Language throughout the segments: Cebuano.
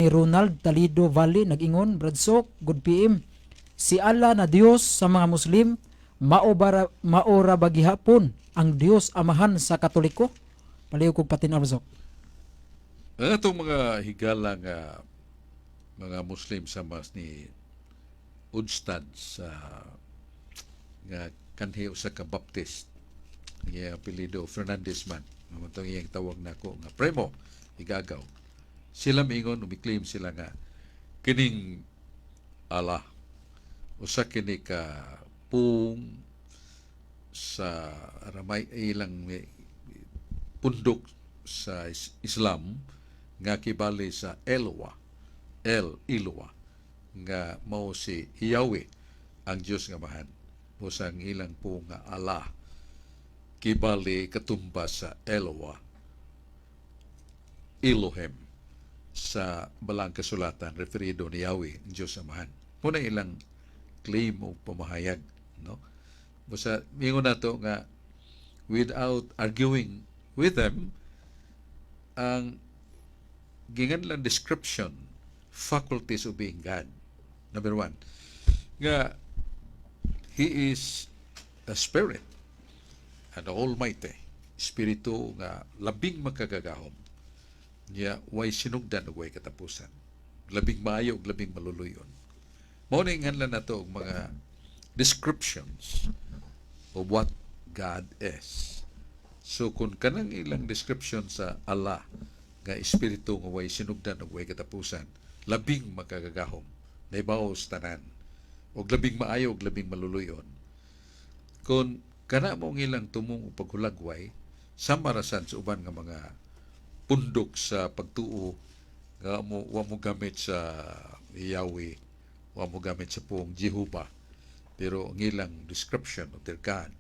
Ronald Talido Valley, nag-ingon, "Brad Sok, good PM. Si Allah na Dios sa mga Muslim, mao bara mao ra ba gihapon ang Dios Amahan sa Katoliko?" Palihog kog patin-aw, Sok. Ang atong mga higala nga mga Muslim sama ni Udstad sa nga kanhi usa ka Baptist, ang iyang apelyido Fernandez man, mao tong iyang tawag nako nga Premo Igagaw. Sila miingon, umi-claim sila nga kining Allah usa kini ka pung sa Aramay, ilang pundok sa Islam nga kibali sa Elwa, El Ilwa, nga mao si Yahweh ang Dios nga Amahan. Busa ang ilang po nga Allah kibali, katumba sa Elwa, Elohim sa Balang Kasulatan, referido ni Yahweh ang Dios Amahan. Mao na ilang claim o pamahayag, no? Busa mingon nato nga without arguing with them, ang ginganlan description, faculties of being God, number one, nga He is a spirit and almighty, espiritu nga labing makagagahom niya, way sinugdan ug way katapusan, labing maayo ug labing maluluyon. Mao na nganlan nato og mga descriptions of what God is. So kung kanang ilang description sa Allah nga espiritu nga way sinugdan ug way katapusan, labing makagagahom, naibaw sa tanan, ug labing maayo ug labing maluluyon, kung kana mo ang ilang tumong o paghulagway sama rasan sa uban nga mga pundok sa pagtuo nga mo wa mo gamit sa Yahweh, wa mo gamit sa puong Jehovah, pero ang ilang description of their God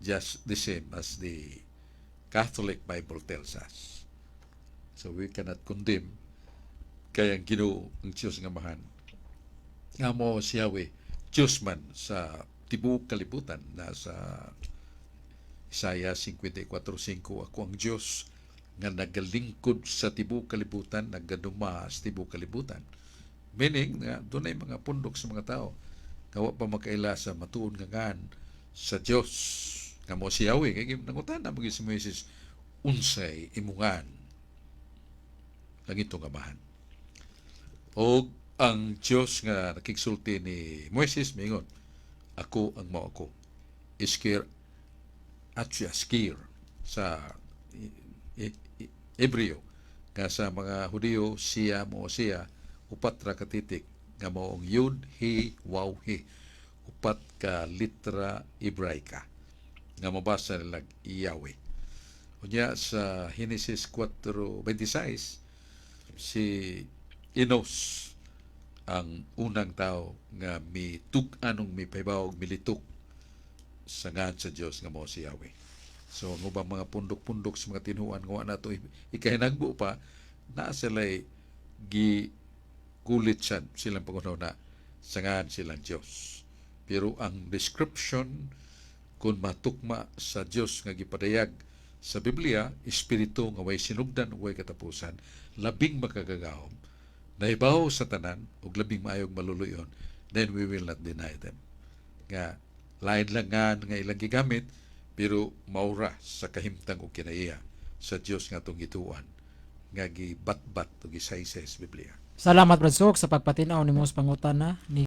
just the same as the Catholic Bible tells us. So we cannot condemn kay ang Ginoo, ang Diyos nga Amahan nga mo si Yahweh, Diyos man sa tibuok kalibutan na sa Isaiah 54:5, "Ako ang Diyos nga nagalingkod sa tibuok kalibutan, nagaduma sa tibuok kalibutan," meaning nga dunay mga pundok sa mga tao nga wa pa makaila sa matuod nga ngan sa Dios nga mo si Yahweh, kay nangutana man si Moises, "Unsay imong ngan?" Langitong Amahan. Og ang Dios nga nakigsulti ni Moises mingon, "Ako ang mao ako," Iskir Achiaskir sa Hebreo, nga sa mga Hudiyo siya mo siya, upat ra ka titik nga mao ang Yud He Waw He, upat ka litra Hebraika nga mabasa nila Yahweh. Unya sa Genesis 4:26, si Enos ang unang tao nga mitug-anong mipahibaw, militok sa ngan sa Dios nga mao si Yahweh. So ang ubang mga pundok-pundok sa mga tinuan nga wa nato ikahinagbo pa na, sila'y gi kulit sad silang panghuna sa ngan silang Dios. Pero ang description, kung matukma sa Dios nga gipadayag sa Biblia, espiritu nga way sinugdan ug way katapusan, labing makagagahom, naibaw sa tanan ug labing maayog maluluyon, then we will not deny them. Nga lain lang nga nga ilang gigamit, pero maura sa kahimtang ug kinaiya sa Dios nga atong gituan nga gibatbat o gisaysay sa Biblia. Salamat, Brad Sok, sa pagpatin-aw nimo sa pangutana ni